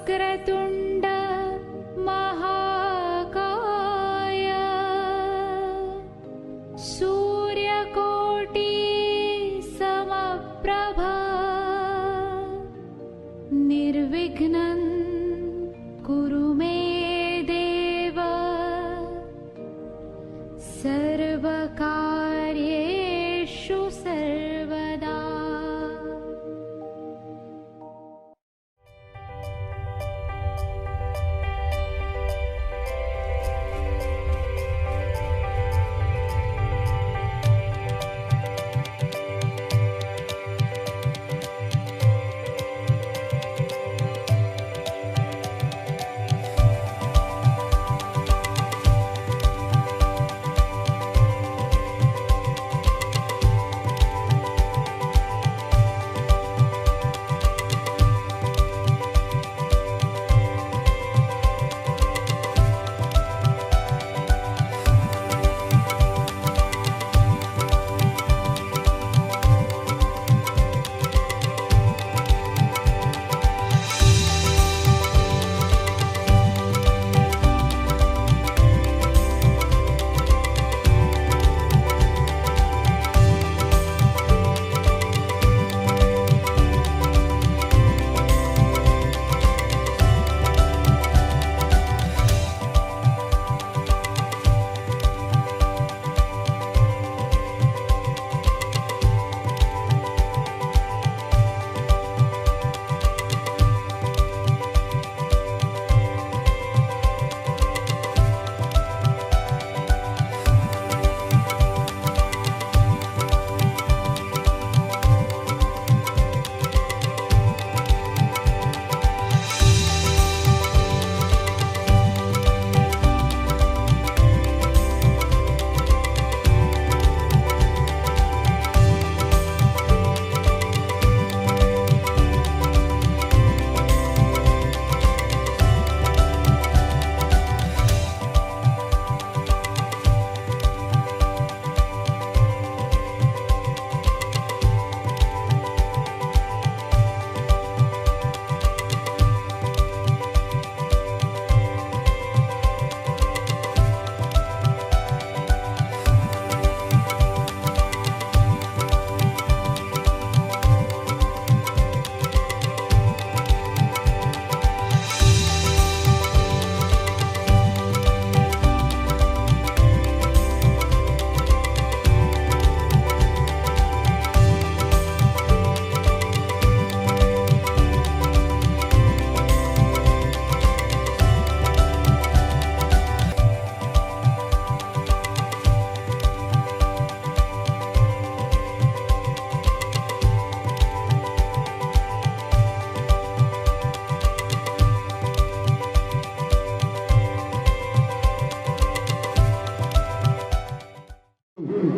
वक्रतुण्ड महाकाय सूर्यकोटि समप्रभा निर्विघ्नं कुरु मे देव सर्वकार्येषु सर्वदा।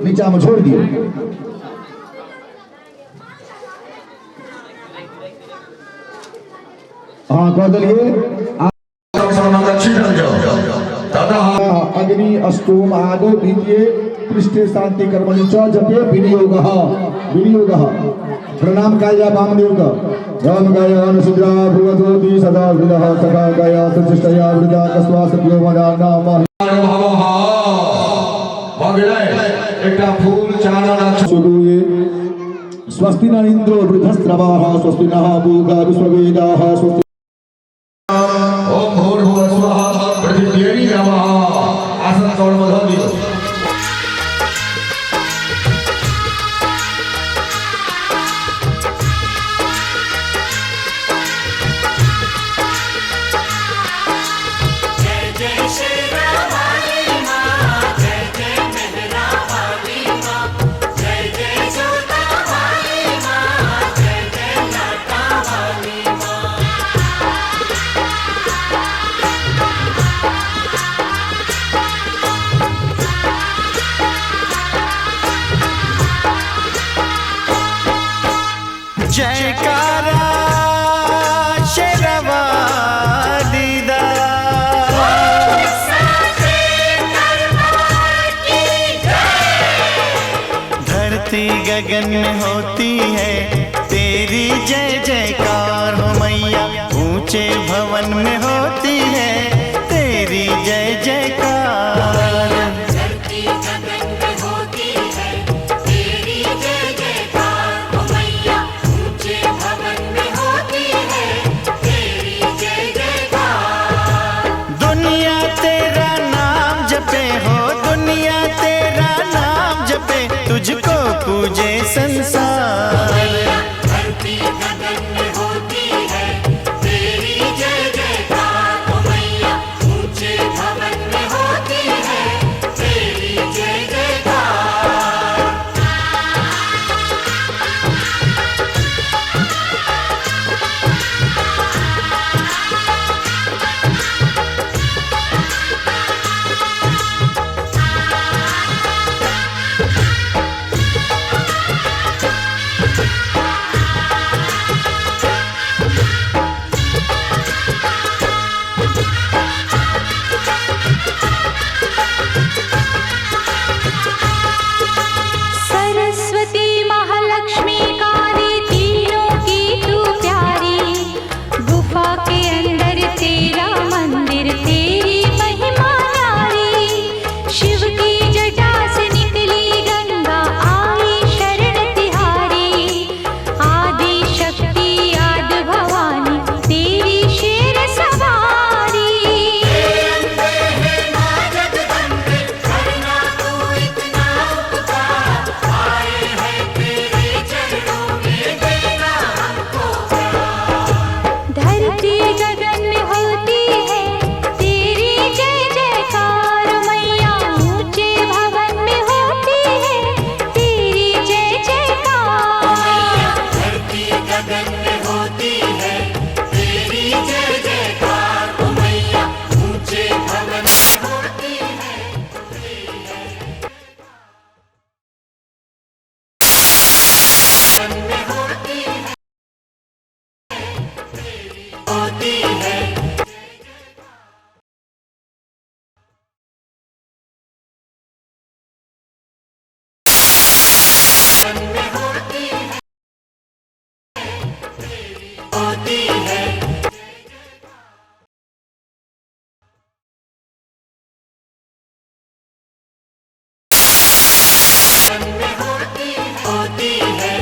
नीचा में छोड़ दियो। हाँ कह दिए। अग्नि अष्टोम आदो द्वितीय पृष्ठे शांति कर्मणि च जपे विनियोगः विनियोगः। प्रणाम काल जा वामदेव का। राम गाय अनुसुद्रा भुवतोति सदा वृदः सदा गाय सचिष्टया वृदा कस्वा सत्यो मदा नाम एकटा फूल चानन सुदूये। स्वस्ति न इंद्रो वृद्धस्रवाः स्वस्ति नः पूषा विश्ववेदाः स्वस्ति ओम भूर्भुवः स्वः पृथिव्यै नमः। आसन कौन मधो दियो। जयकारा शेरवाली दा। धरती गगन में होती है तेरी जय जयकार हो मैया, ऊंचे भवन गगन में होती है तेरी जय जयकार ओ मैया, ऊंचे भवन में होती है गगन में होती है होती है। गगन में होती है होती है। गगन में होती होती है।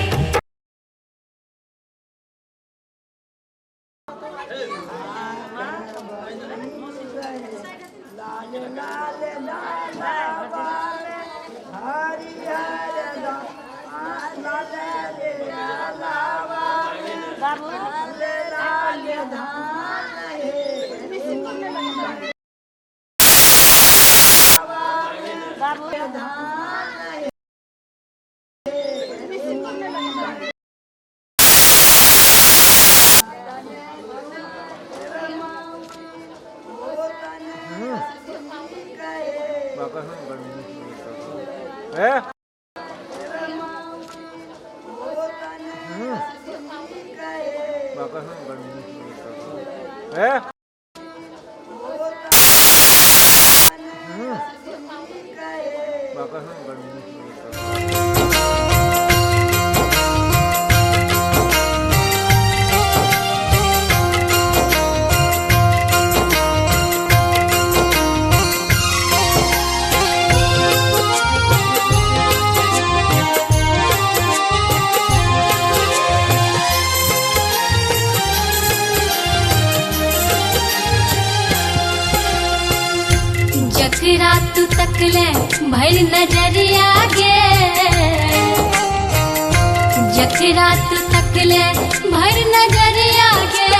जकरा तू तकले भर नजरिया गे, जकरा तू तकले भर नजरिया गे,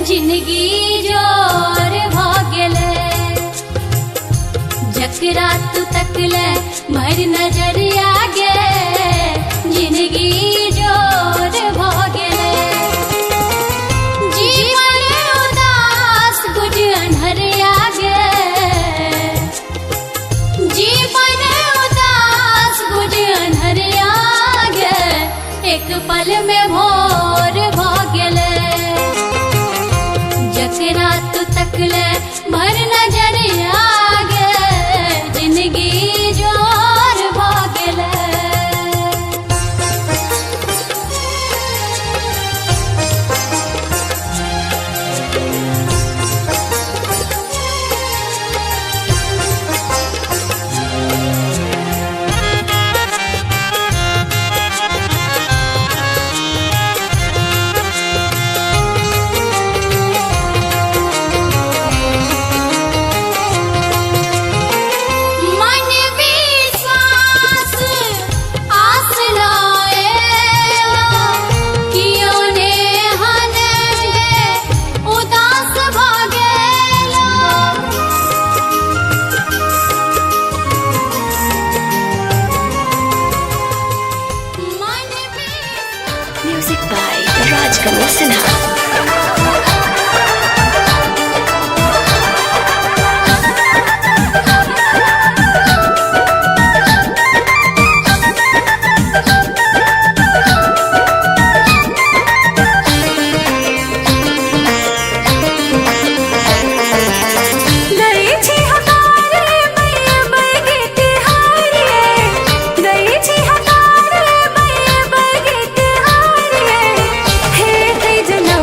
जिंदगी जोर भ गेले। जकरा तू तकले भर नजरिया गे, जिंदगी जोर भ गेले। जीवन उदास गुज अन्हरिया गे, जीवन उदास गुज अन्हरिया गे, एक पल में भोर भ गेले। जकरा तू तकले भर नजरिया गे, जिंदगी जोर भ गेले। मन विश्वास आस लाए कियो ने हने उदास भ गेलो। मन विश्वास Music by Raj Kamal Sinha. गई छी हकारे बैया बैगे तिहारे, गई छी हकारे बैया बैगे तिहारे, हे तै जनौ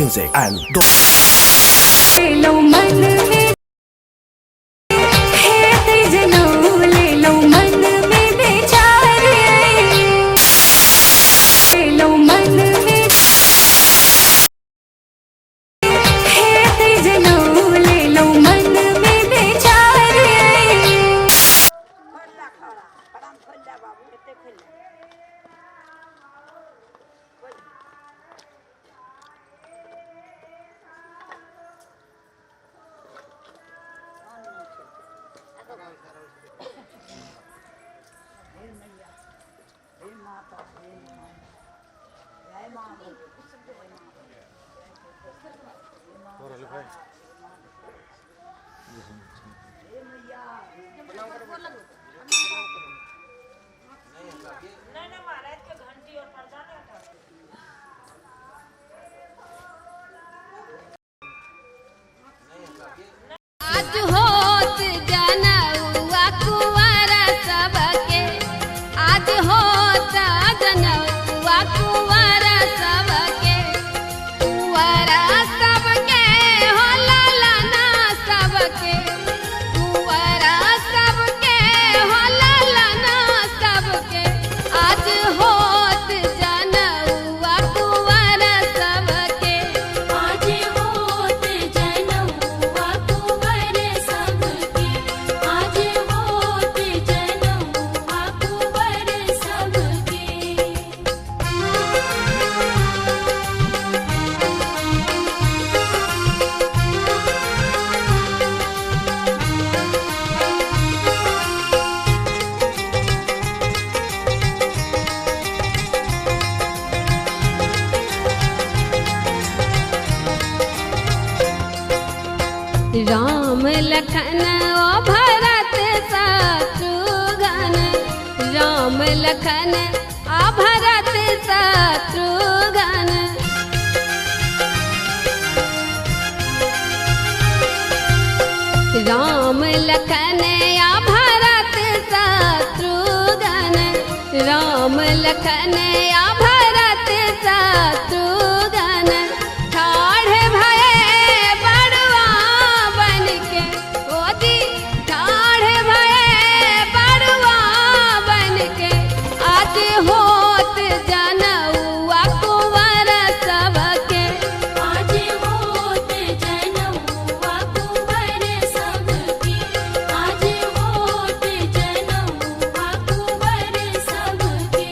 Music and लो मन में हे जनऊ ले लो मन में बेचारे लो मन में हे जनऊ ले लो मन में बेचारे। आज होत जनौआ कुंवारा सबके, आज होत जनौआ कुंवारा सबके, कुंवारा सबके हो लाला सबके, कुंवारा सबके हो लाला सबके, आज होत जनौआ कुंवारा सबके, आज होत जनौआ कुंवर सबके, आज होत जनौआ कुंवर सबके। राम लखन ओ भरत शत्रुघ्न, राम लखन आ भरत शत्रुघ्न, राम लखन आ भरत शत्रुघ्न, राम लखन आ भरत शत्रुघ्न, ठाढ़ भये बड़ुआ बन के ओदी, ठाढ़ भये बड़ुआ बन के, आज होत जनौआ कुंवर सबके, आज होत जनौआ कुंवर सबके, आज होत जनौआ कुंवर सबके।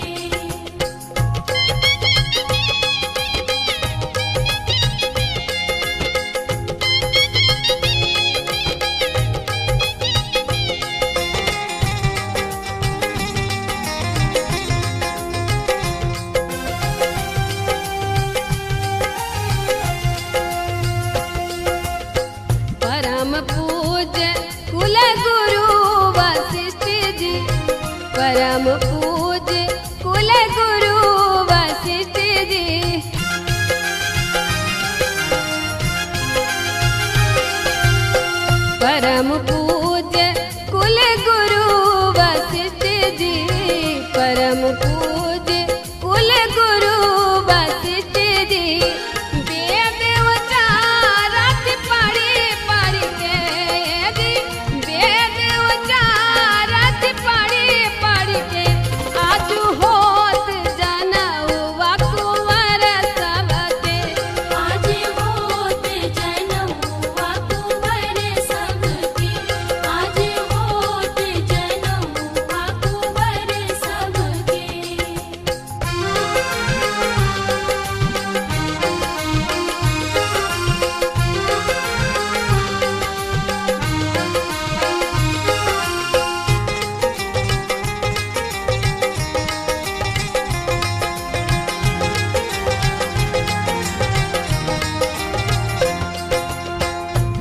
परम पूज्य कुल गुरु वशिष्ठ जी, परम पूज्य कुल गुरु वशिष्ठ जी, परम पूज्य कुल गुरु वशिष्ठ जी, परम पूज्य कुल गुरु वशिष्ठ जी, वेद उचारत पढ़ी पढ़ के जी, वेद उचारत पढ़ी पढ़ के, आज होत जनौआ कुंवर सबके, आज होत जनौआ कुंवर सबके, आज होत जनौआ कुंवर सबके।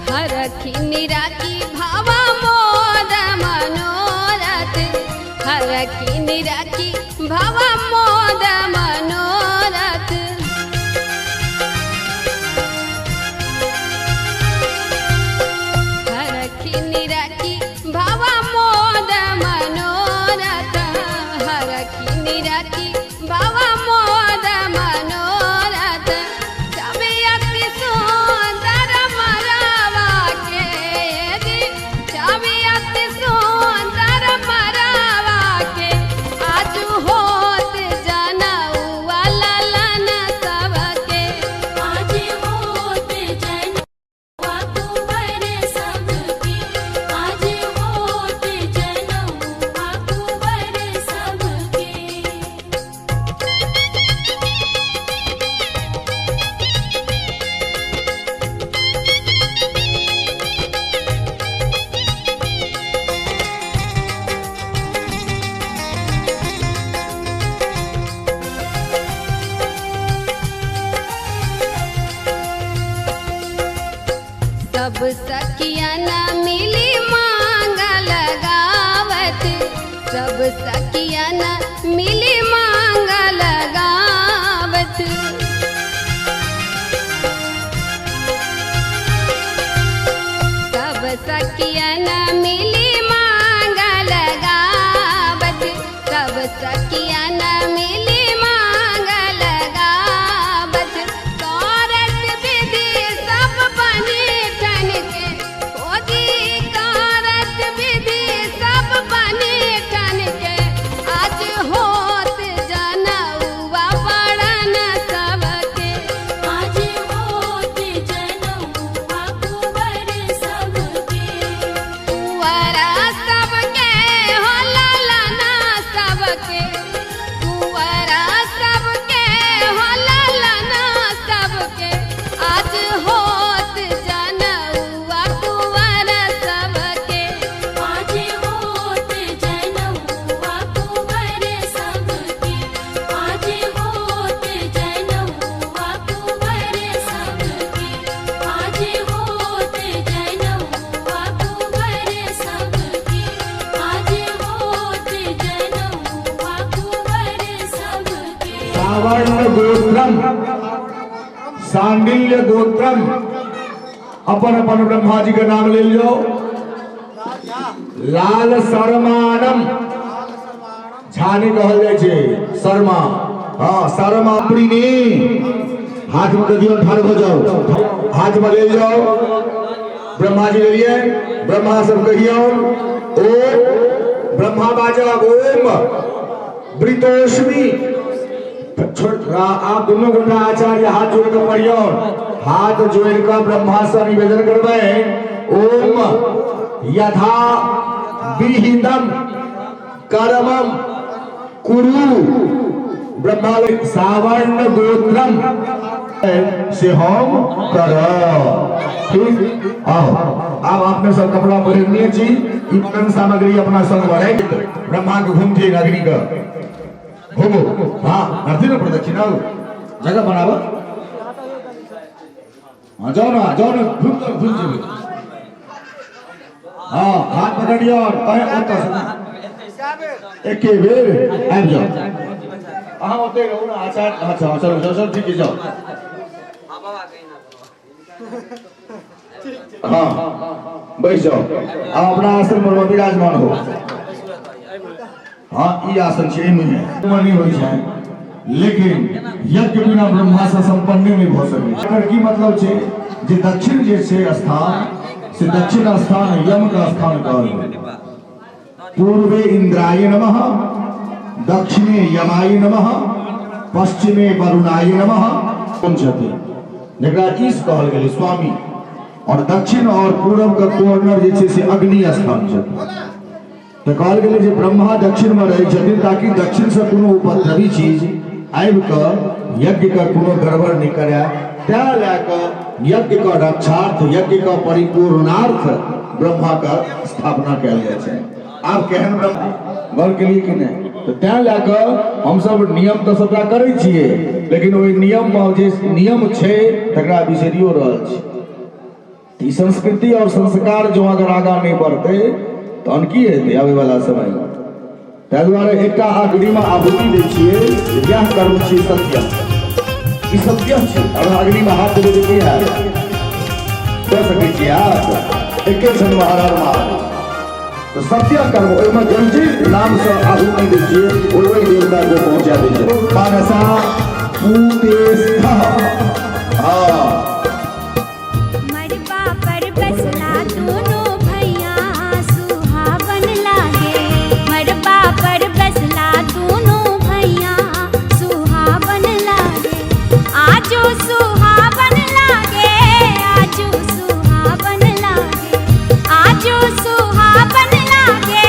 हरखी निराकी भावा मोद मनोरथ, हरखी निराकी भावा मोद मनोरथ, हरखी निराकी भावा मोद मनोरथ, हरखी निराकी भावा मोद मनोरथ, छवि अति सब सखिया न मिली मांग लगावत, सब सखिया न मिली मांग लगावत। सब सखिया न मिली मांग लगावत, सब सखिया न मिली मांग लगावत। करत विधि सब बनी ठन के, ओदी करत विधि सब बनी ठन के। आज होत जनउआ बड़न सबके, आज होत जनउआ कुंवर सबके। कुंवरा सबके हो लालना सबके, कुंवरा सबके हो लालना सबके। आज होत जनउआ कुंवर सबके, आज होत जनउआ कुंवर सबके। आज होत जनउआ कुंवर सबके। आज होत जनउआ कुंवर सबके। आज होत जनउआ कुंवर सबके। सावर्ण गोत्रम सांडिल्य गोत्रम, अपन अपन ब्रह्मा जी के नाम ले लो। लाल शर्मानम, झानी कहल जाइ छै शर्मा, हाँ शर्मा प्रिनी। हाथ में दियौ, ठाढ़ भऽ जाओ, हाथ में ले जाओ। ब्रह्मा जी लेलियै, ब्रह्मा सब कहियौ ओम, ब्रह्मा बाजब ओम वृतोष्मी। आप दोनों गोटा आचार्य हाथ जोड़ के पढ़ियो, हाथ जोड़ के ब्रह्मा से निवेदन करबै ओम यथा विहितम कर्मम कुरु। ब्रह्मा सावर्ण गोत्रम से हम करब। ठीक, आओ आब अपने सब कपड़ा पहिरने छी, ई मनन सामग्री अपना संग बढ़े। ब्रह्मा के घूमथिन अग्नि के घूमो, हाँ करती ना प्रदक्षिणा, जगह बनाबो। हाँ जाओ ना, जाओ ना, घूम जाओ, घूम जेबै। हाँ हाथ पकड़ियो और कहे ओतऽ से एके बेर आबि जाओ। अहाँ ओतै रहू ना आचार्य। अच्छा हाँ, चलो चलो चलो ठीक है जाओ। हाँ बैठ जाओ, आप अपना आसन पर विराजमान हो। हाँ ई आसन छै, एहिमे नहीं होइ छै, लेकिन यज्ञ बिना ब्रह्मा से संपन्न नहीं भऽ सकै छै। एकर की मतलब छै जे दक्षिण जे छै स्थान, से दक्षिण स्थान यम के स्थान कहल गेलै। पूर्वे इंद्राय नमः, दक्षिणे यमाय नमः, पश्चिमे वरुणाय नमः। कोन छथिन जकरा ईश कहल गेलै स्वामी, और दक्षिण और पूरब के कॉर्नर जे छै से अग्नि स्थान छथिन। तऽ कहल गेलै जे ब्रह्मा दक्षिण में रहै छथिन ताकि दक्षिण से कोनो उपद्रवी चीज आबि कऽ यज्ञ के कोनो गड़बड़ नहि करय। तैं लए कऽ यज्ञ के रक्षार्थ, यज्ञ के परिपूर्णार्थ ब्रह्मा के स्थापना कयल जाइ छै। आब केहन ब्रह्मा गौर केलिए कि नहि? तऽ तैं लए कऽ हमसब नियम तऽ सबटा करै छियै, लेकिन ओहि नियममे जे नियम छै तकरा बिसरियो रहल छी। ई संस्कृति और संस्कार जो अगर आगाँ नहि बढ़तै तहन की हेतै आबै वाला समय में? ताहि दुआरे एकटा अग्निमे आहुति दै छियै, इएह कर्म छियै सत्य, ई सत्य छै। और अग्निमे हाथ देबै तऽ की हैत? दऽ सकै छियै हाथ? एके क्षणमे हर हर महादेव। तऽ सत्य कर्म ओहिमे जन जे नामसँ आहुति दै छियै ओहि देवताके पहुँचा दै छै। मानसा पूतेस्थ। हाँ मड़बा पर बसला दोनों भैया सुहावन लागे, मड़बा पर बसला दोनों भैया सुहावन लागे। आजो सुहावन लागे, आजो सुहावन लागे, आजो सुहावन लागे,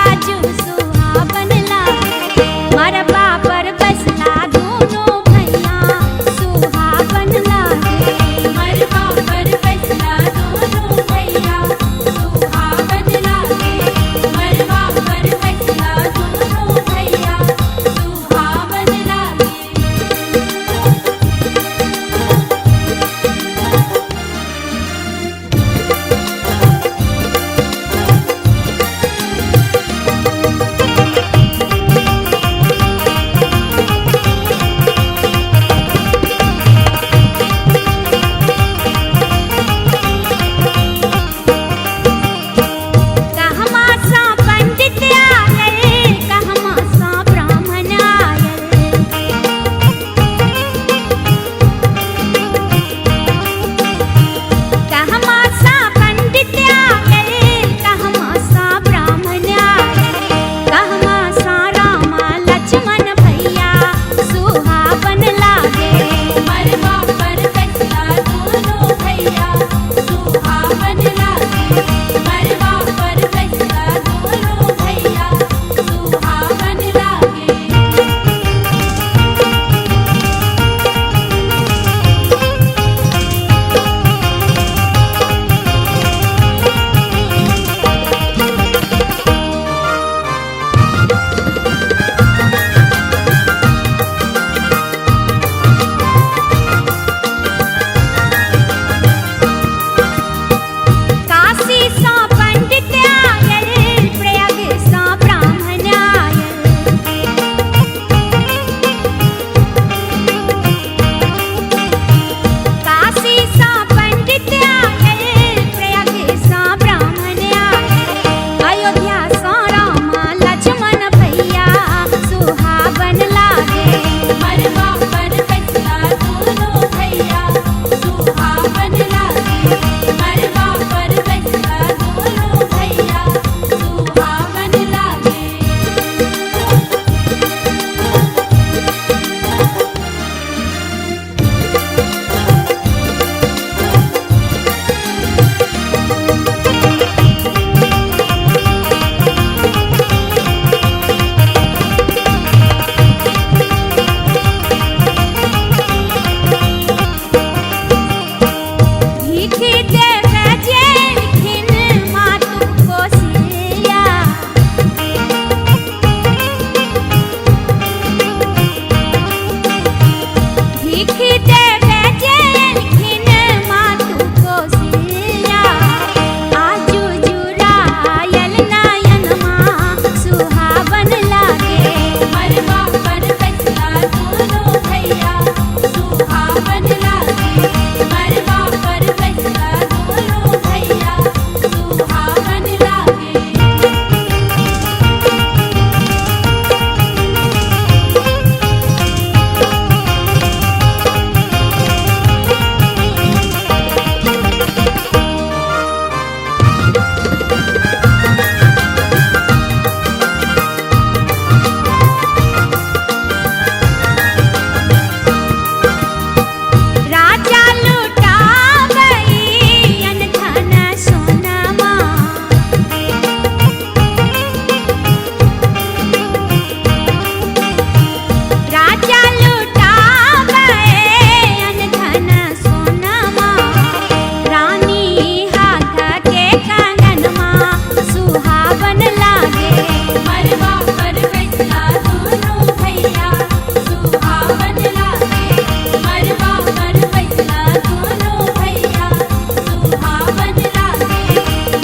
आजो सुहावन लागे। मड़बा पर बसला दोनों भैया सुहावन लागे। लिख देवे जे एलखिन मातु कोसिया आजू जुरायल नयनमा सुहावन लागे मरवा पर फैसला दोनों भैया सुहावन लागे मरवा पर फैसला दोनों भैया सुहावन लागे। राजा लुटावई अनधन सोनमा राजा लुटावई अनधन सोनमा रानी हाथ के कंगनमा सुहावन लागे मरवा पर फैसला दोनों भैया सुहावन लागे मरवा पर फैसला दोनों भैया सुहावन लागे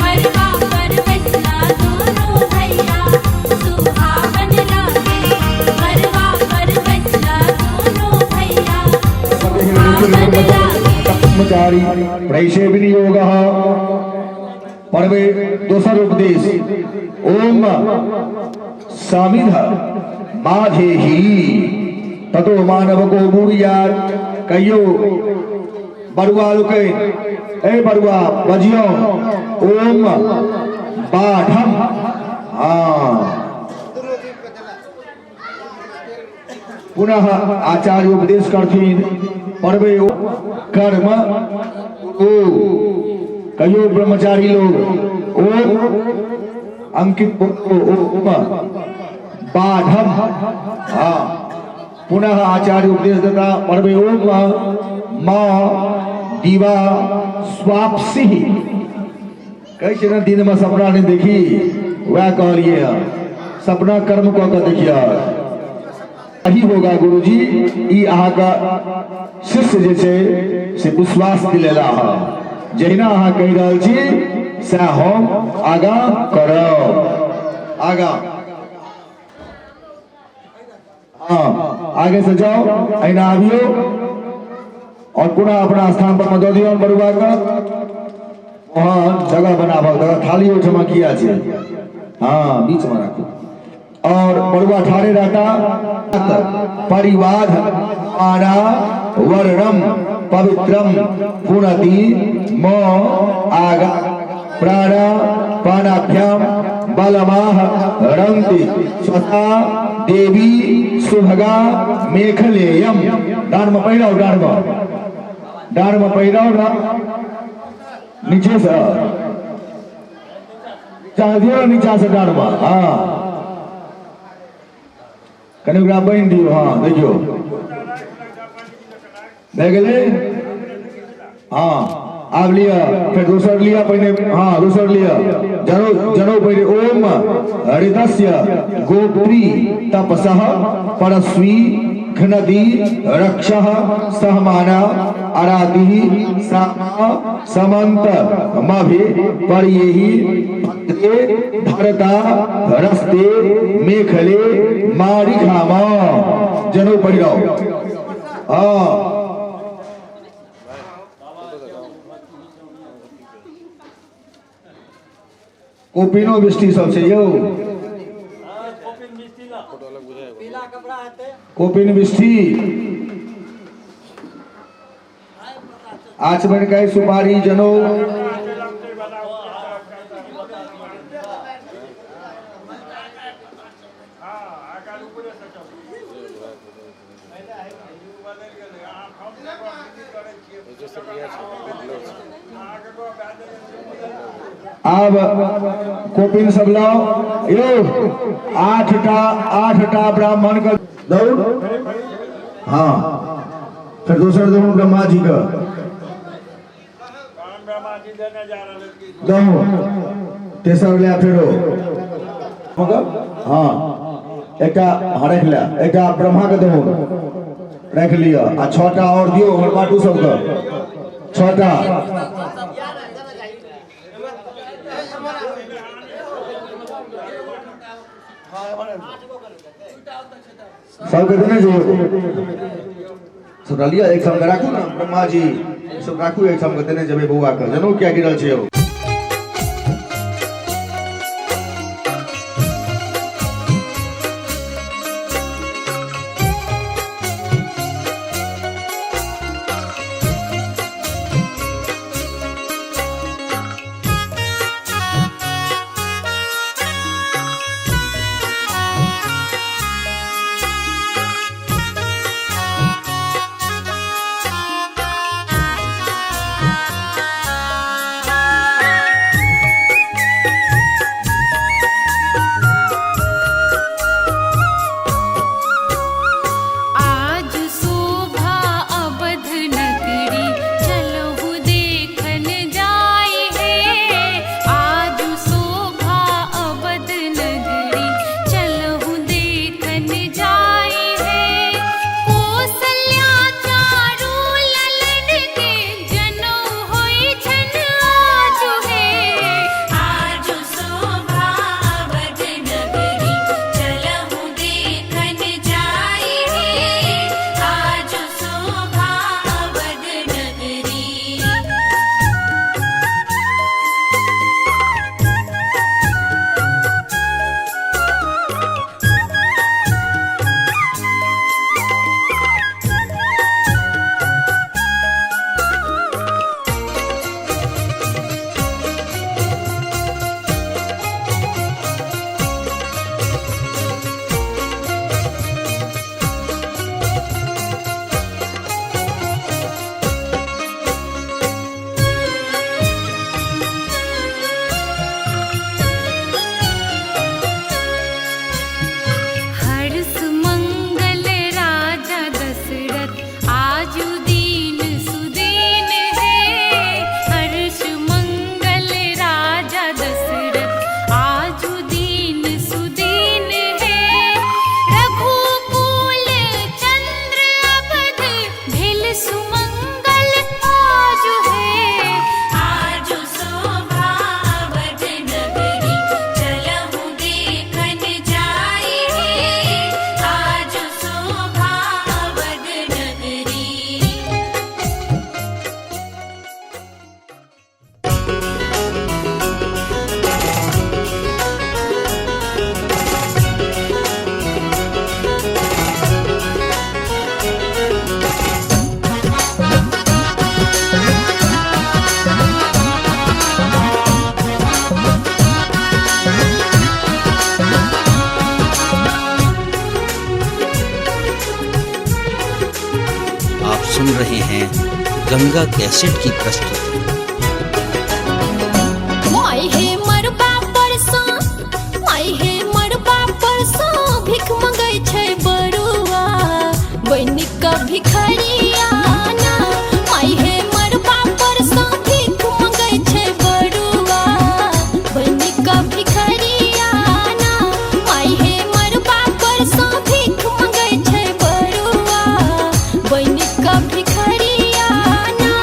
मरवा पर फैसला दोनों भैया सुहावन लागे मरवा पर फैसला दोनों भैया सुहावन लागे। ब्रह्मचारी प्रैषे विनियोग पढ़बे दोसर उपदेश। ओम सामिध माधेहि ततो मानव को बुढ़ियार। कहियो बरुआ लोकनि, ए बरुआ बजियो ओम बाढ़म। हाँ, पुनः आचार्य उपदेश करथिन। पढ़बे कर्म ओ कहियो ब्रह्मचारी लोग ओम अंकित ओम बाढ़म। हाँ, पुनः आचार्य उपदेश देता। पढ़बे ओम माँ दिवा स्वापसी। कहै छै ने दिन में सपना नहीं देखी, वह कहलिए है सपना कर्म कऽ के देखिए। अही होगा गुरुजी, ई अहाँके शिष्य जे छै से विश्वास दिलेला है, जहिना अहाँ कहि रहल छी सएह हम आगाँ करब। आगाँ हाँ, आगे से जाओ, अहिना आबियो और पुनः अपना स्थान पर दऽ दियौ बरुआ के। वहाँ जगह बनाबक जगह थाली ओहिठमा किया छै, हाँ बीच में राखू। और बरुआ ठाड़े रहता। परिवाद आना वर्णम पवित्रम पुनति म आगा प्राण पानाभ्याम बलमाह रंति स्वता देवी सुभगा मेखलेयम। डाँड़ में पहिराउ, डाँड़ में, डाँड़ में पहिराउ ना, नीचे से चाह दियौ ना, नीचा से डाँड़ में। हाँ, कनि ओकरा बान्हि दियौ। हाँ देखियौ भए गेलै। हाँ आब लिअ, फेर दोसर लिअ पहिने। हाँ दोसर लिअ, जनौ जनौ पहिने। ओम हरितस्य गोत्री तपसः परस्वी घ्नदी रक्षः सहमाना अरातिः सामा समन्त मभि पर्येहि भद्रे धरता रस्ते मेखले मारिखामा। जनौ पहिराउ। हाँ कोपिनो बिष्टी सब छै यौ, कोपिन बिष्टी आचमन का सुपारी जनो। आब कोपिन सब लाओ यो, आठटा ब्राह्मण का दौड़। हाँ फिर दोसर दू ब्रह्मा जी का दहू, तेसर ले फेरो। हाँ एकटा हरख ले, एकटा ब्रह्मा के दहू राखि लिअ आ 6टा आओर दियौ हमर बाटू सबके 6टा। सबके देने जइयौ, सबटा लिअ एक ठाम राखू ने ब्रह्मा जी, सब राखू एक ठाम देने जेबै बौआ के। जनउ किया गिरल छै यौ? आज शोभा अवध नगरी चलहु देखन जाय हे। आज शोभा अवध नगरी चलहु देखन जाय हे। कौशल्या चारू ललन के जनउ होइ छन आजु हे। आज शोभा अवध नगरी चलहु देखन जाय हे। आज शोभा अवध नगरी। हर्ष मंगल राजा दशरथ आजु दीन सुदीन है। हर्ष मंगल राजा दशरथ आजु दीन सुदीन है। रघुकुल चंद्र अवध भेल सुमंगल आजु है। आज शोभा अवध नगरी चलहु देखन जाय हे। आज शोभा अवध नगरी। आप सुन रहे हैं गंगा कैसेट की प्रस्तुति। माय हे मरबा परसा, माय हे मरबा परसा भीख मंगै छै बरुआ बनि क भिखरिया ना। माय हे मरबा परसा भीख मंगै छै बरुआ बनि क भिखरिया ना। माय हे मरबा परसा भीख मंगै छै बरुआ बनि क भिखरिया ना।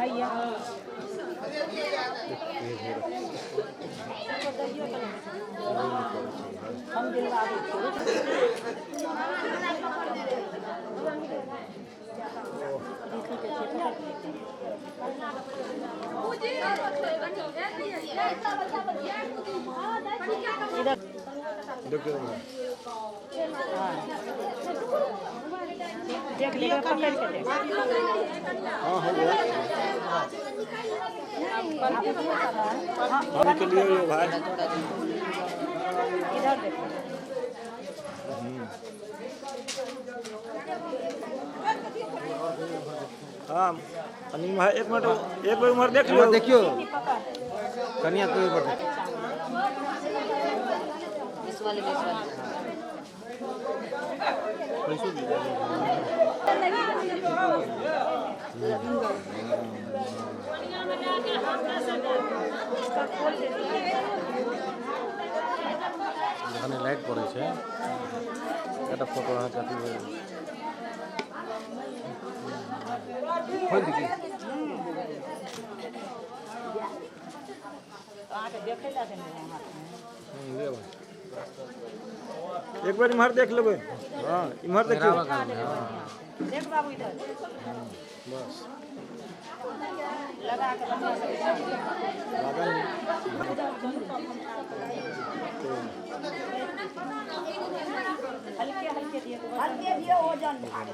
भैया हम दिलवा देख लेगा पकड़ के देख। हाँ हो गया। हाँ निकलिए ये भाई इधर देखो। हाँ भाई एक मिनट एक बार उम्र देख लियो। देखियो कनिया तो एक बार इस वाले में, इस वाले जखन लाइट पड़ै छै एकटा फोटो अहाँके अथी भऽ गेल। खोलि दी की? अहाँके देखै लए देने रहै हाथमे। ले भाई। एक बार इम्हर देख लेबै। हाँ इम्हर देखियौ। देख बाबू इधर बस लगा के बढ़िया से। लागल। हल्के हल्के दिए, हल्के दिए वजन भाग।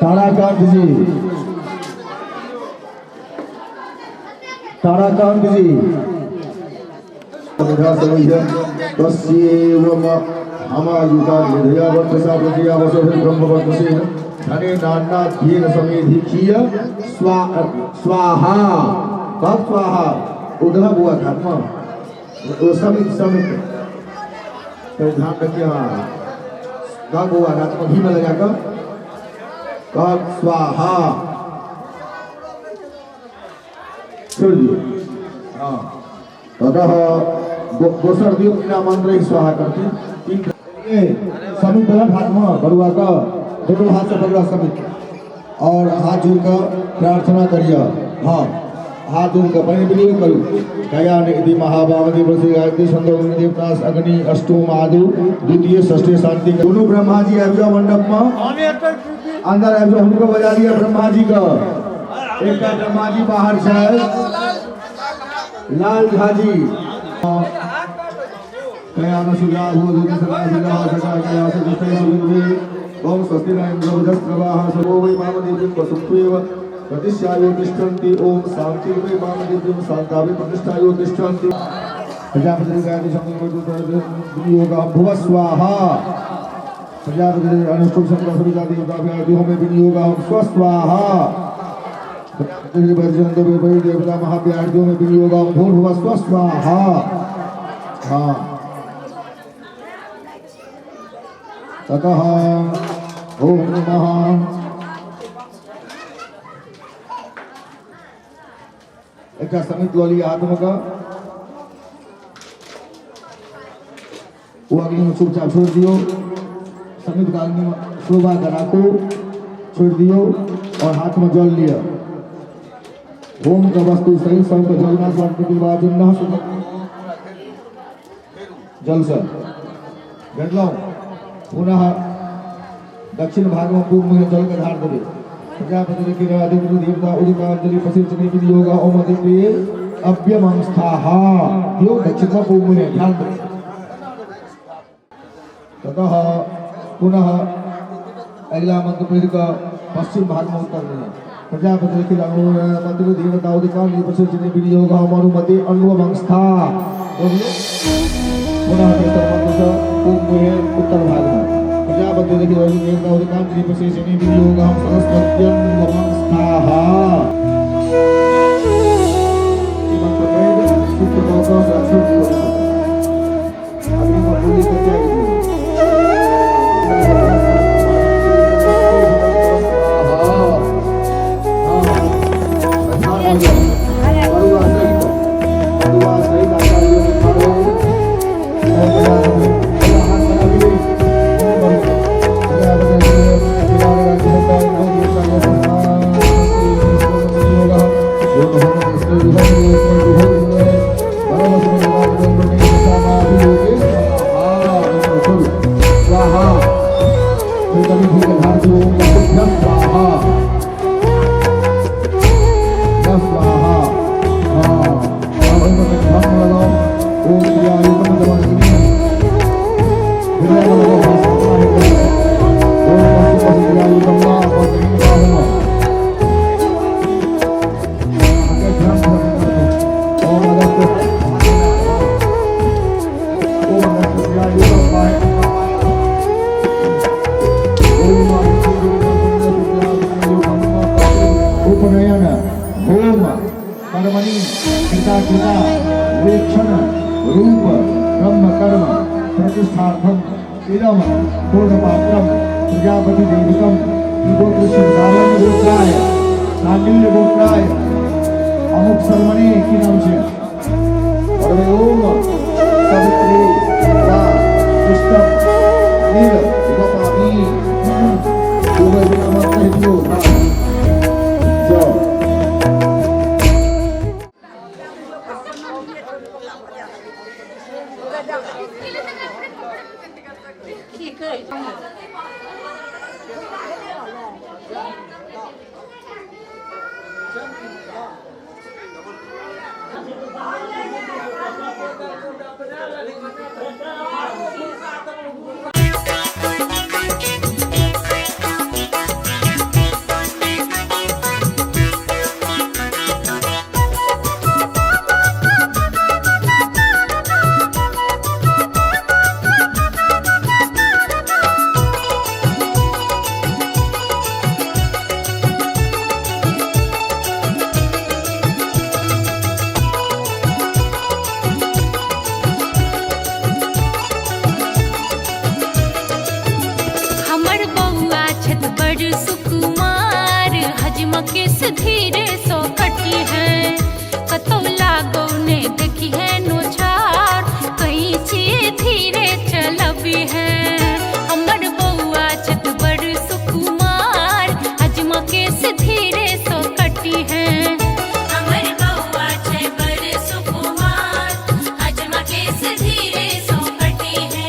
ताराकांत जी, ताराकांत जी स्वाहा कब स्वाहा उधर बुआ घाट में समित समित तो ध्यान रखिए। हाँ कब बुआ घाट में घी में लगाकर कब स्वाहा छोड़ दियो। हाँ ततः दोसर दियो बिना मंत्र ही स्वाहा करती तीन समित दलक हाथ में बरुआ का दोनों हाथ से पकड़ा समित और हाथ जोड़कर प्रार्थना करिए। हाँ हाथ जोड़कर पहले विनियोग करू। दया निधि महाभावती गायत्री छंदोग्नि देवतास अग्नि अष्टोम आदि द्वितीय षष्ठी शांति। दोनों ब्रह्मा जी आबि जाओ मंडप में अंदर आबि जाओ। हुनको बजा लिया ब्रह्मा जी का। एक ब्रह्मा जी बाहर छै लाल झा जी। ओम स्वस्ति प्रतिष्ठायो तिष्ठन्ति। ओम शांति वै वामदेव्यं शान्तावै प्रतिष्ठायो तिष्ठन्ति। प्रजापति गायत्री विनियोग भुव स्वाहा। प्रजापति अनुष्टुप शंकर सविता देवता में विनियोग स्व स्वाहा। देवता महाप्यार्थियों में विनियोग भूर्भुव स्व स्वाहा। हाँ ततः ओम नमः। एक समित लऽ लिअ हाथ में का वो अग्नि में चुपचाप छोड़ दियो। समित का अग्नि में शोभा का राखू छोड़ दियो और हाथ में जल लिया। होम का वस्तु सही सबके जल ना जल से भेटलहुँ। पुनः दक्षिण भाग में पूर्व में जल के धार देवे। प्रजापति देवता उदितांजलि प्रसिद्धि विनियोग ओम अदिति अव्यमंस्थाः यो दक्षिण में पूर्व में ध्यान देवे। ततः पुनः अगला मंत्र पढ़ कऽ पश्चिम भाग में उत्तर देना। प्रजापति मंत्र देवता उदितांजलि प्रसिद्धि विनियोग मनुमति अन्वमंस्था। पुनः तेसर मंत्र से पूर्व में उत्तर भाग में प्रजापति देवता उदितांजलि प्रसिद्धि विनियोग सरस्वत्यन्वमंस्थाः। मंत्र पढ़ सूत्र कऽ छोड़ दियौ। अग्नि में पूरी कर त्याग दियौ। उपनयन होम कर्मणि कृता कृता वीक्षण रूप ब्रह्म कर्म प्रतिष्ठार्थम इदम पूर्णपात्रम प्रजापति देविकम गोत्र गोत्राय शांडिल्य गोत्राय अमुक शर्मणे की नाम से और ओम सवित्री वा पुष्प नील गोपामी दियो। बड़ सुकुमार, हजमा केस धीरे सो कटी है। कतौ लागो ने देखी है नोछार, कहीं छी धीरे चलबी है। हमर बौआ छत बड़ सुकुमार, हजमा केस धीरे सो कटी है। हमर बौआ छै बड़ सुकुमार, हजमा केस धीरे सो कटी है।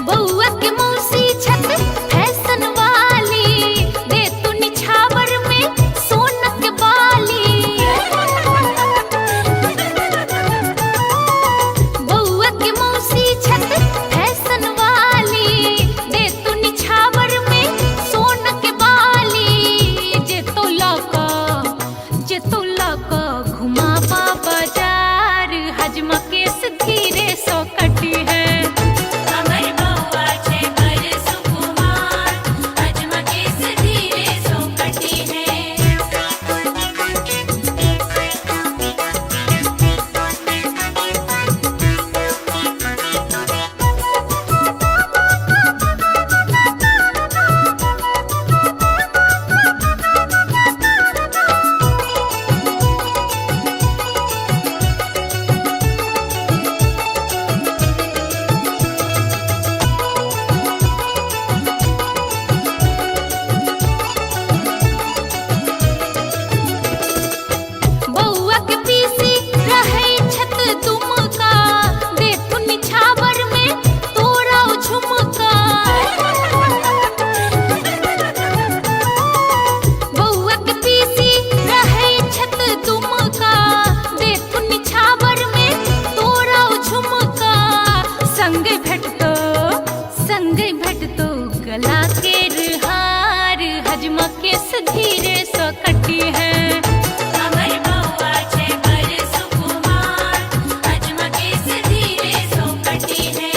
बौआ के मौसी छत फैशन वाली, दे तू निछावर में सोनक बाली। बौआ के मौसी छत फैशन वाली, दे तू निछावर में सोनक बाली। जे तो लका, जे तो लका घुमाबा बाजार, हजमा केस धीरे सो कटी है। हमर बौआ छै बड़ सुकुमार, हजमा केस धीरे सो कटी है। बौआ के पीसी रहै छत दुमका, देथु निछावर में तोरा झुमका। बौआ के पीसी रहै छत दुमका, देथु निछावर में तोरा झुमका। संग भेटतो, संग भेटतो गला के हार, हजमा केस धीरे सो कटी है। हमर बौआ छै बड़ सुकुमार, हजमा केस धीरे सो कटी है।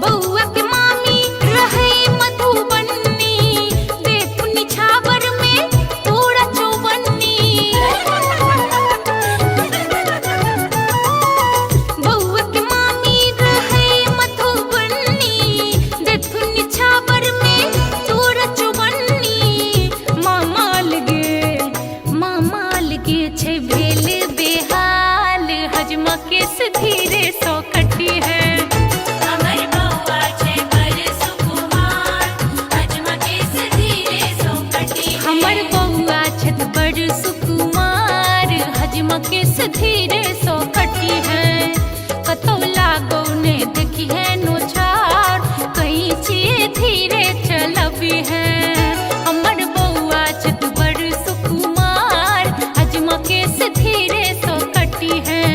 बौआ के मामी रहै मधुबनी, देथु निछावर में तोरा चौबन्नी। बौआ के मामी रहै मधुबनी, देथु निछावर में तोरा चौबन्नी। मामा लगे, मामा लगे छै भेल बेहाल, हजमा केस धीरे सो कटी है। हमर बौआ छै बड़ सुकुमार, हजमा केस धीरे सो कटी है। हमर बौआ छत बड़ सुकुमार, हजमा केस धीरे सो कटी है। कतौ लागो ने देखी है नोछार, कहीं छिए धीरे चलबी है। हमर बौआ छत बड़ सुकुमार, हजमा केस धीरे सो कटी है।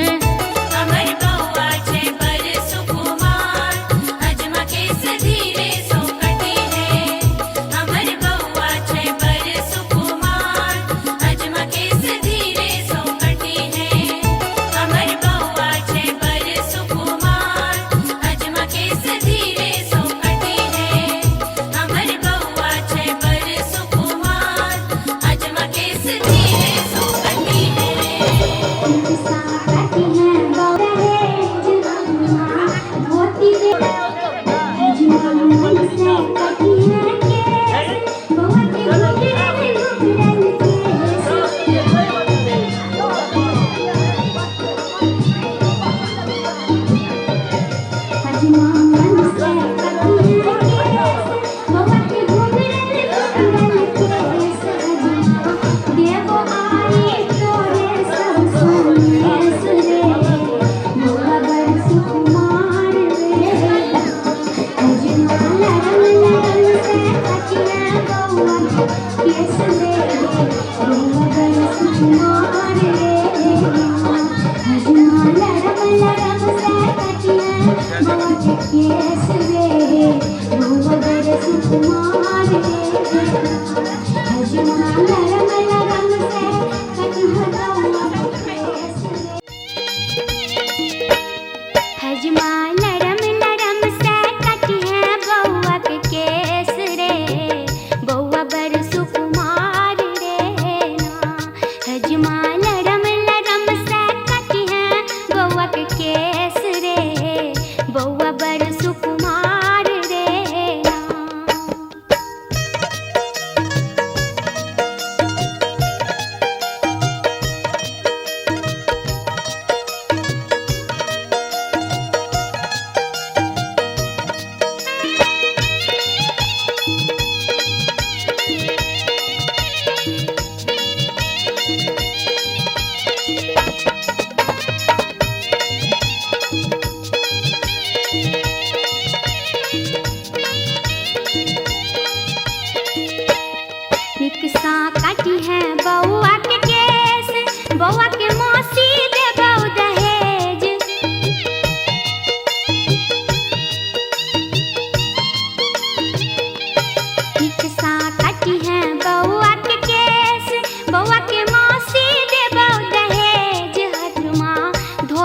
हमर बौआ छै बड़ सुकुमार, हजमा केस धीरे सो कटी है। हमर बौआ छै बड़ सुकुमार, हजमा केस धीरे सो कटी है। हमर बौआ छै बड़ सुकुमार, हजमा केस धीरे सो कटी है। हमर बौआ छै बड़ सुकुमार, हजमा केस धीरे सो कटी है।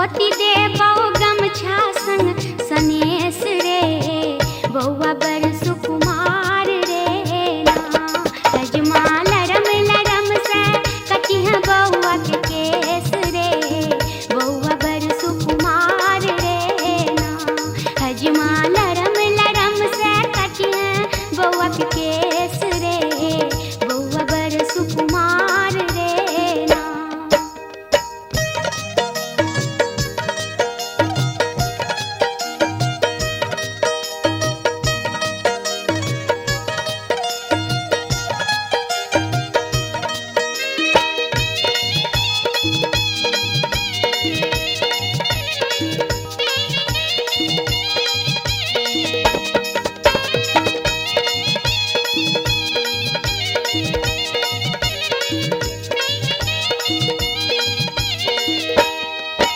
धोती देबौ गमछा संग सनेस रे बौआ बड़ सुकुमार रे ना। हजमा लरम लरम से कटिह बौआ के केस रे बौआ बड़ सुकुमार रे ना। हजमा लरम लरम से कटिह बौआ के केस रे बौआ बड़ सुकुमार रे ना।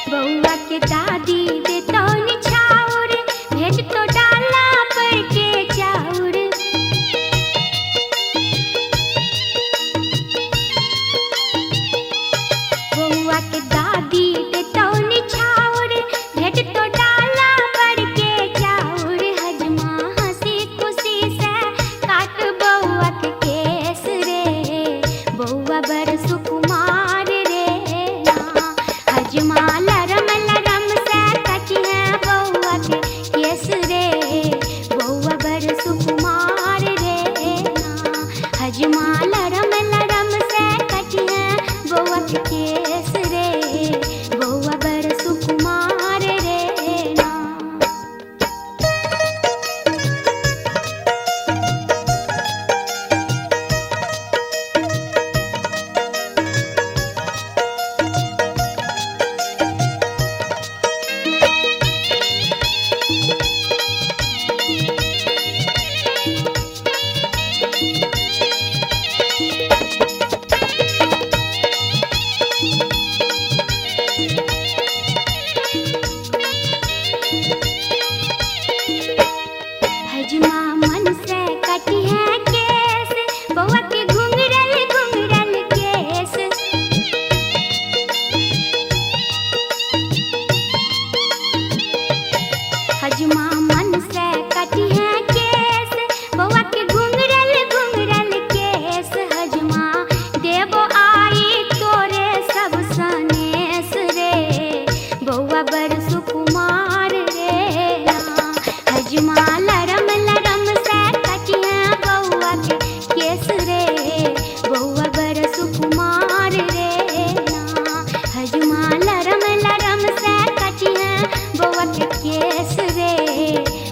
बौआ के दादी देतौ निछाउर भेज तो डाला पर के चाउर। बौआ के दादी देतौ निछाउर भेज तो डाला पर के चाउर। हजमा हंसी खुशी से काट बौआ के केस रे बौआ बड़ सुकुमार रे ना। हजमा लरम लरम से कटिहे बौआ के केस रे बौआ बड़ सुकुमार रे ना। हजमा लरम लरम से कटिहे बौआ के केस रे बौआ बड़ सुकुमार रे ना। हजमा मन से कटी है केस बौआ के घुंघरल घुंघरल केस। हजमा मन से कटी है केस बौआ के घुंघरल घुंघरल केस। हजमा देबो आई तोरे सब सनेस रे बौआ बड़ सुकुमार रे ना। हजमा लरम लरम से कटिहे बौआ के केस रे बौआ बड़ सुकुमार रे ना। हजमा लरम लरम से कटिहे बौआ के केस रे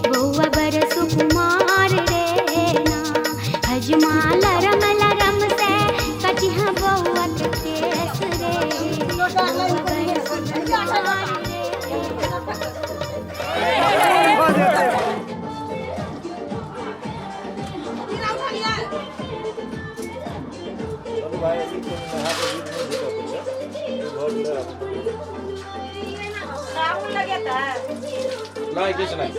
बौआ बड़ सुकुमार रे ना। हजमा लरम लरम से कटिहे बौआ के केस रे बौआ बड़ सुकुमार रे। साबुन लगेता है नहीं किछु नहीं।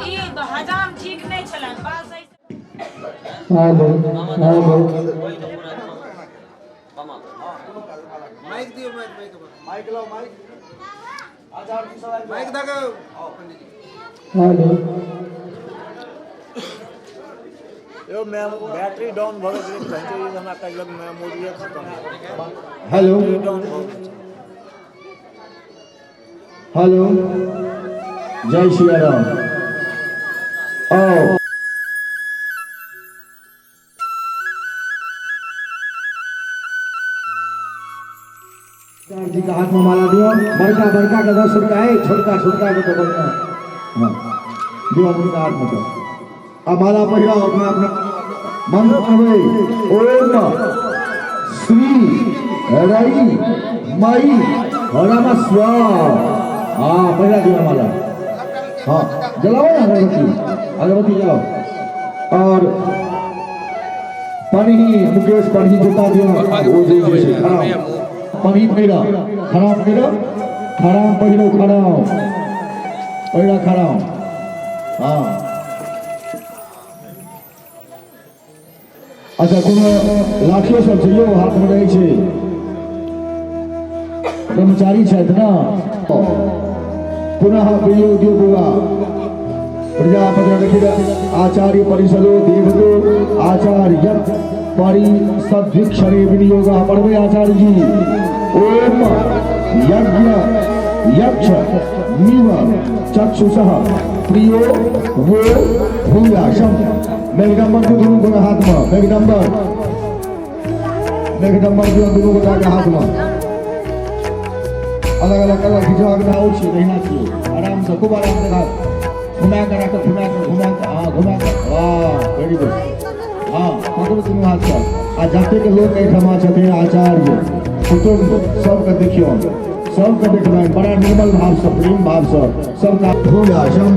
ई हजाम ठीक नहीं छलन बस ऐसे। हेलो हेलो माइक दियो, माइक माइक माइक लाओ, माइक माइक दागा। हेलो यो मैम बैटरी डाउन भऽ गेलै कहै छै हमरा काल्हि मेमोरिये खत्म। हेलो डाउन भऽ गेल। हेलो जय श्री राम। आओ जी का हाथ में माला दियो। बड़का बड़का के 10 रुपया है, छोटका छोटका के तो बढ़िया। हाँ दियो उनका हाथ में। तो अब माला पहिराओ अपना अपना मंत्र पढ़बै। ओम श्री रई मई रमस्व। हाँ पहिरा दियो माला। हाँ जलाओ ना अगरबत्ती, अगरबत्ती जलाओ। और पानी मुकेश पानी जूता दियो। ओ जे जे खड़ा पानी पहिरा, खड़ा पहिरा, खड़ा पहिरो, खड़ा पहिरा, खड़ा। हाँ। अच्छा, कोनो लाठियो सब छै यौ हाथमे रहै छै? ब्रह्मचारी छथि ने। पुनः विनियोग दियौ बौआ। प्रजापति देखिए, आचार्य परिषदो देवतो आचार्य परिषद्वीक्षणे विनियोग पढ़बै आचार्य जी। ओम यज्ञ यक्ष निव चक्षुषः प्रियो वो भूयासम। मेघडम्बर दियौ दुनू गोटा हाथमे, मेघडम्बर, मेघडम्बर दियौ दुनू गोटा के हाथमे। अलग अलग कलर खिंचवा के आओ छियै, तहिना छियै। आरामसँ, खूब आरामसँ हाथ घुमा कऽ राखब, घुमा कऽ, घुमा कऽ, हाँ, घुमा कऽ। वाह, वेरी गुड। हाँ, पकड़ू दुनू हाथसँ। आ जतेक लोक एहिठमा छथिन, आचार्य कुटुम्ब सबके देखियौ, सबके देखबनि बड़ा निर्मल भावसँ, प्रेम भावसँ सबका भूयासम।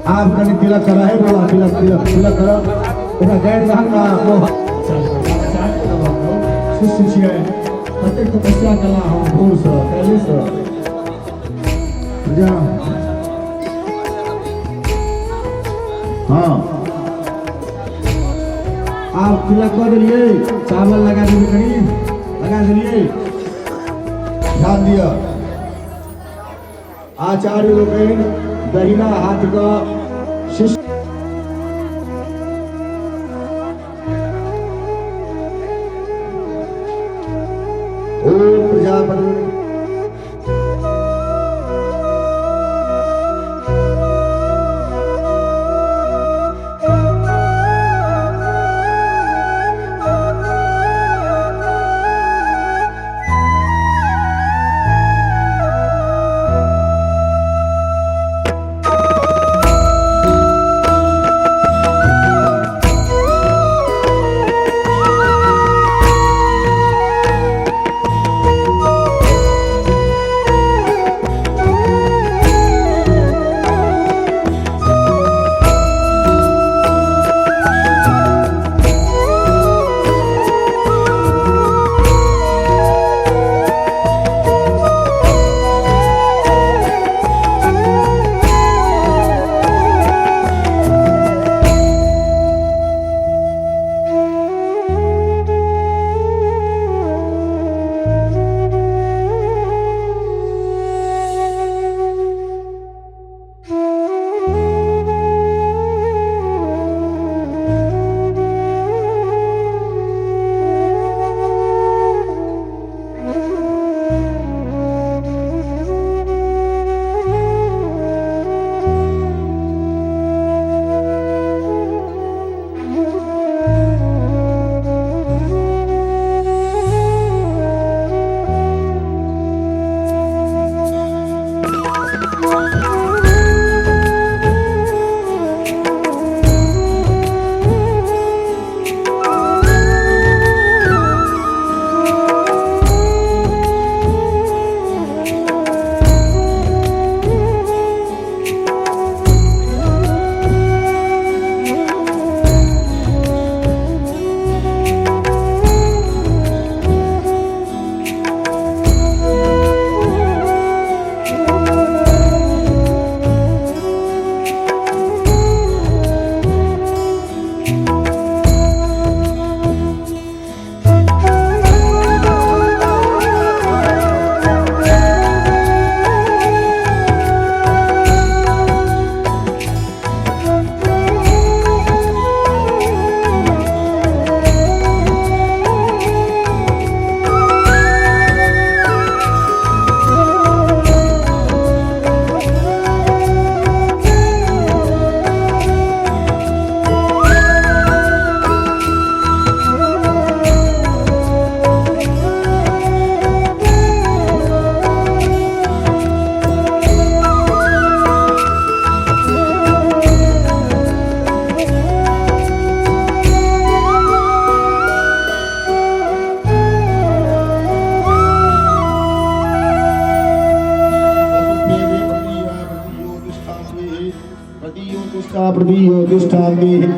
आब कनि तिलक करा हे बौआ, तिलक तिलक तिलक करा। ओकरा गैर रहल ना। शिष्य छियै, कतेक तपस्या कला हम भोरसँ काल्हिसँ जा। हाँ, आब तिलक कऽ देलियै, चावल लगा देबै कनि, लगा देलियै। ध्यान दिअ आचार्य लोकनि, दहिना हाथ का शिष्य ओम प्रजापति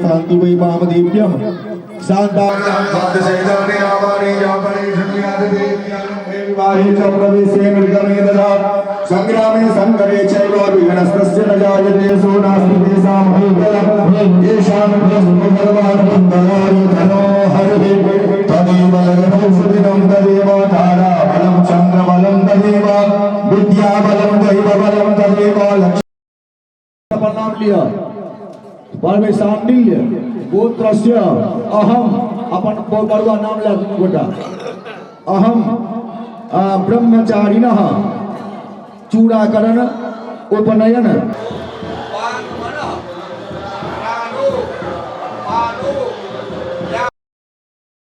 शांति वै वामदेव्यम शांता विवाहे च प्रवेशे निर्गमे तथा संग्रामे संगरे चैव विघ्नस्तस्य न जायते सो नास्ति तेषां भूबलम् येषां भगवान् मङ्गलाय धनोहरिः तदेव लग्नं सुदिनं तदेव ताराबलं चन्द्रबलं तदेव विद्याबलं दैवबलं तदेव लक्ष्मी। प्रणाम लिअ परमेशांडिल्य गोत्रस्य अहम अपन बरुआ नाम ले दुनू गोटा अहम ब्रह्मचारिणः चूड़ाकरण उपनयन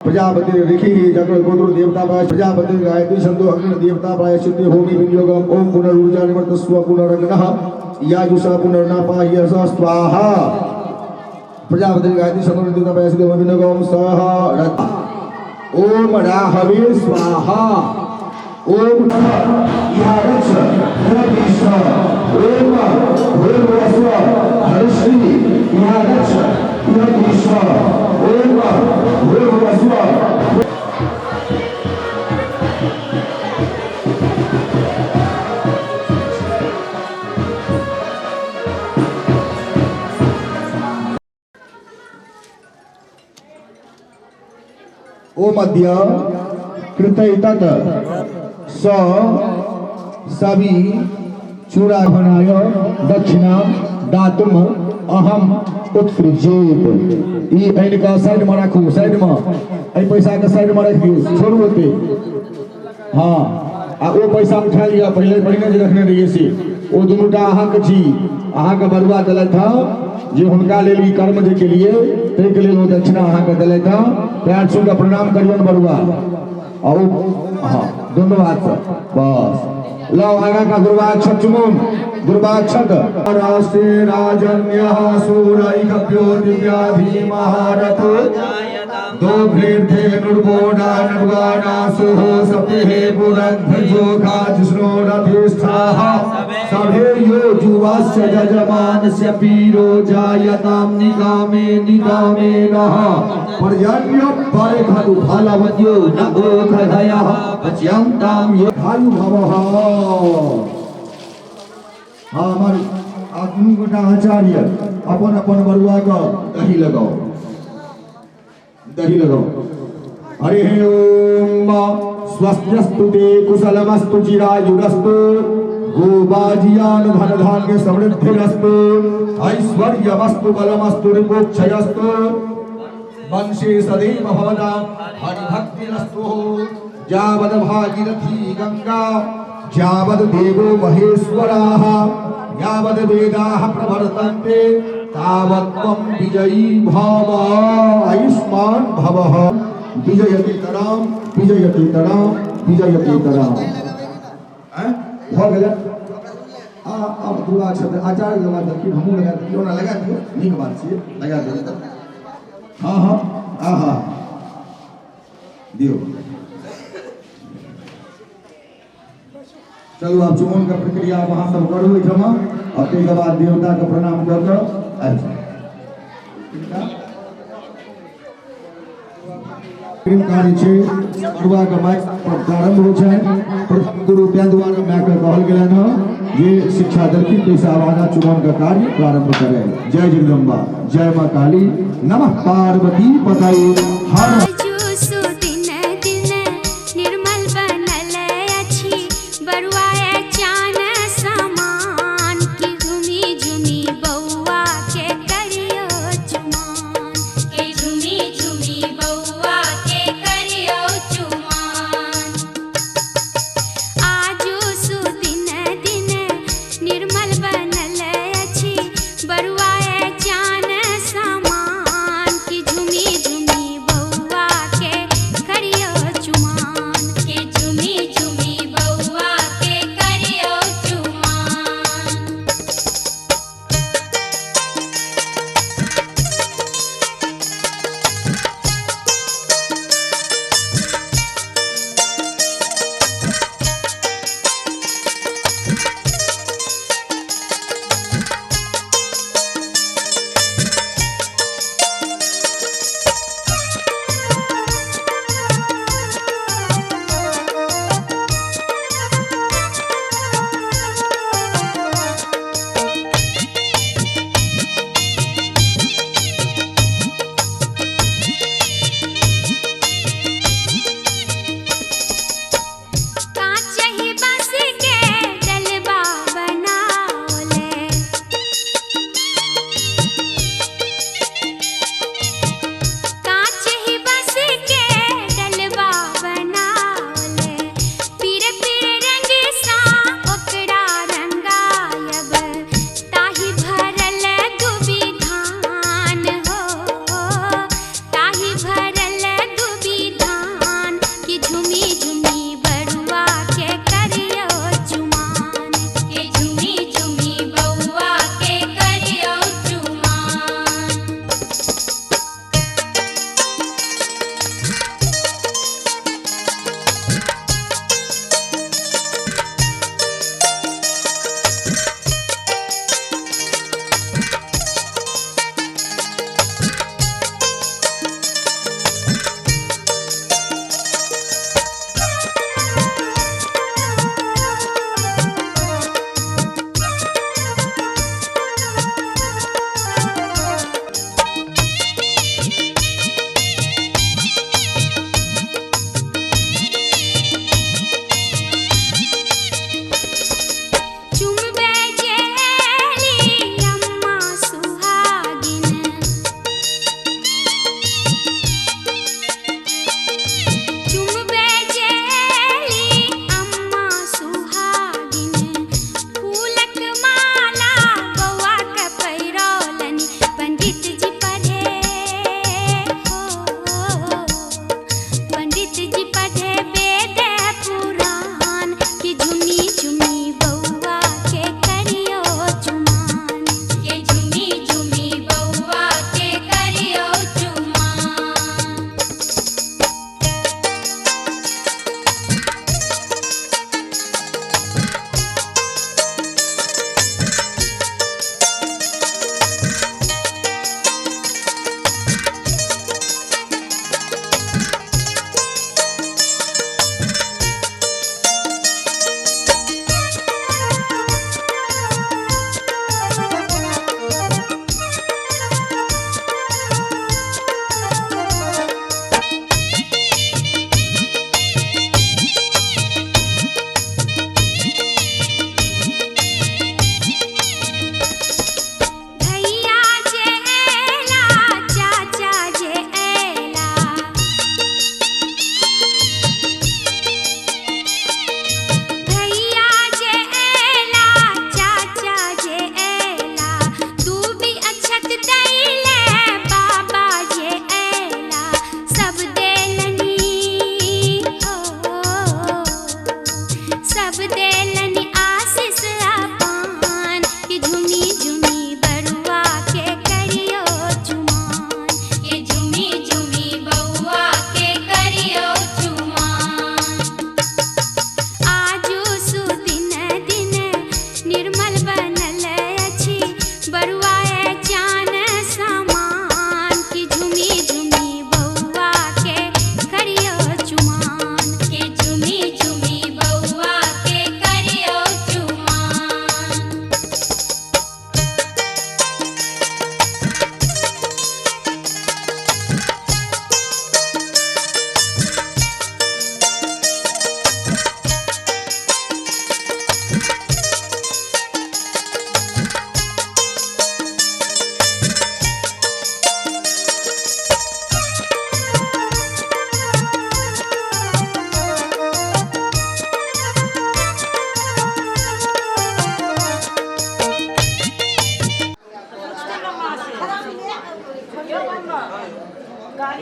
प्रजापति ऋषि जगत गोत्र देवता प्रजापति गायत्री छंदो अग्नि देवता प्रायश्चित्ते भूमि विनियोगम ओम पुनर्ऊर्जा निवर्तस्व पुनरग्नः याजुषा पुनर्नापाह्य स स्वाहा। प्रजापति गायत्री छंदो देवता प्रायश्चित्ते भूमि विनियोगम सह ओम राहवे स्वाहा। ओम यारक्ष ओम भूर्भुवस्व हरिश्री यारक्ष ओम भूर्भुवस्व। ओम अद्य कृतैतत् स सवि चूड़ाघनाय दक्षिणा दातुम अहम उत्सृजेत। ई आनि कऽ साइड में राखू, साइड में एहि पैसा के साइड में राखि दियौ, छोड़ू ओते। हाँ, आ ओ पैसा उठा लिअ, पहिले पहिने जे रखने रहियै से ओ दुनूटा अहाँके छी, अहाँके बरुआ देलथि हँ जे हुनका लेल ई कर्म जे केलियै ताहिके लेल ओ दक्षिणा अहाँके देलथि हँ। पैर छू कऽ प्रणाम करियौन बरुआ। आ ओ हाँ दुनू हाथसँ बस लाओ आगा का दुर्वाक्षत चुमौन दुर्वाक्षत। राष्ट्रे राजन्यः सूरैकभ्यो दिव्याधि महारथ दोभ्रीर्थे नुर्वोणानुर्वाणासुः सप्तेः पुरन्ध्रजोखाजिष्णोरधिष्ठाः सभे यो जुवास्य यजमानस्य पीरो जायतां निकामे निकामे नः पर्जन्यो परे खलु फलवद्यो न ओखधयः पच्यन्तां यो आयु भवः। हाँ, हमार आदमी गोटा आचार्य अपन अपन बरुआ के दही लगाओ, दही लगाओ। हरि ओम स्वस्त्यस्तु ते कुशलमस्तु चिरायुरस्तु गोबाजियान धन धान्य समृद्धिरस्तु ऐश्वर्यमस्तु बलमस्तु रिपोक्षयस्तु वंशे सदैव भवतां हरिभक्तिरस्तु। यावद भागीरथी गंगा यावद देवो महेश्वराः यावद वेदाः प्रवर्तन्ते तावत् त्वं विजयी भव आयुष्मान भवः। विजयति तराम विजयति तराम विजयति तराम। भऽ गेलै। आब दुर्वाक्षत आचार्य लगा देलखिन, हमहूँ लगा देलियै, ओना लगा दियौ, नीक बात छियै, लगा दियौ। हाँ हाँ हाँ हाँ दियौ। चलू आब चुमौन के प्रक्रिया अहाँ सब करू एहिठाम आ ताहिके बाद देवता के प्रणाम कऽ कऽ आबि जाउ। कार्य छै बरुआ के माइक पर प्रारंभ होइ छै। प्रथम गुरु ताहि दुआरे मायके कहल गेलनि हँ जे शिक्षा देलखिन ताहिसँ आब आगाँ चुमौन के कार्य प्रारंभ करै। जय जगदम्बा, जय माँ काली, नमः पार्वती पतये हर। निर्मल बनल अछि बरुआ चान समान की झुमी झुमी बौआ के करियो चुमान के झुमी झुमी बौआ के करियो चुमान। आजू सुदिन दिन निर्मल बनल अछि बरुआ चान समान की झुमी झुमी बौआ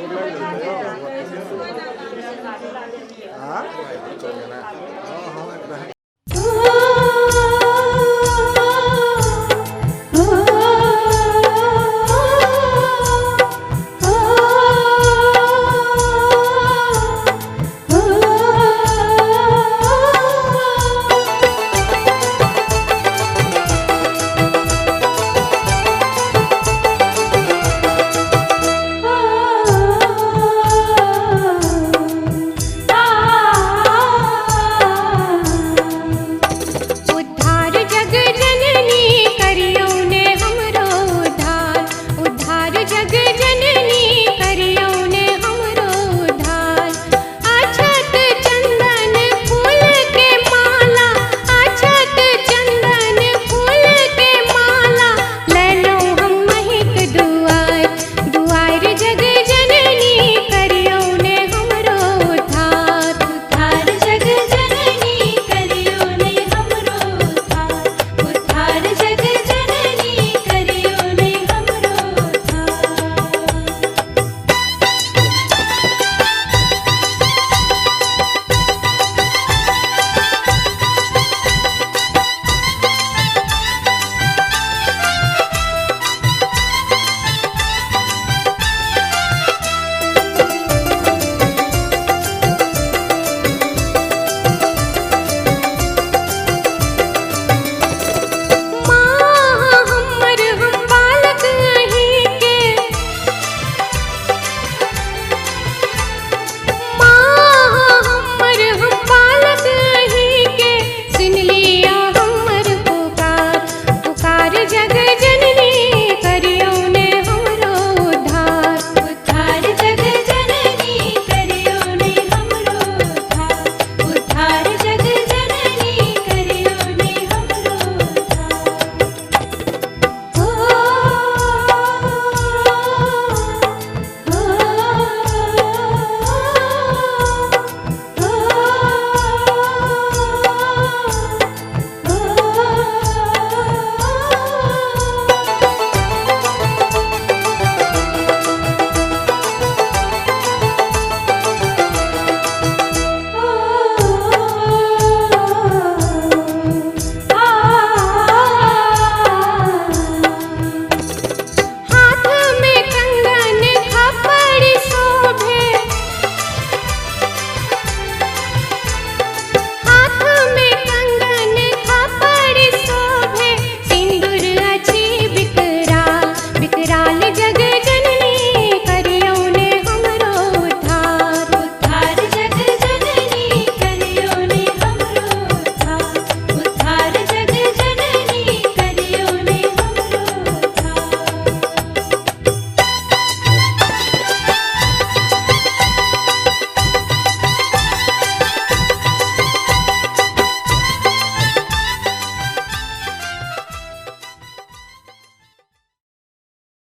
हाँ हाँ।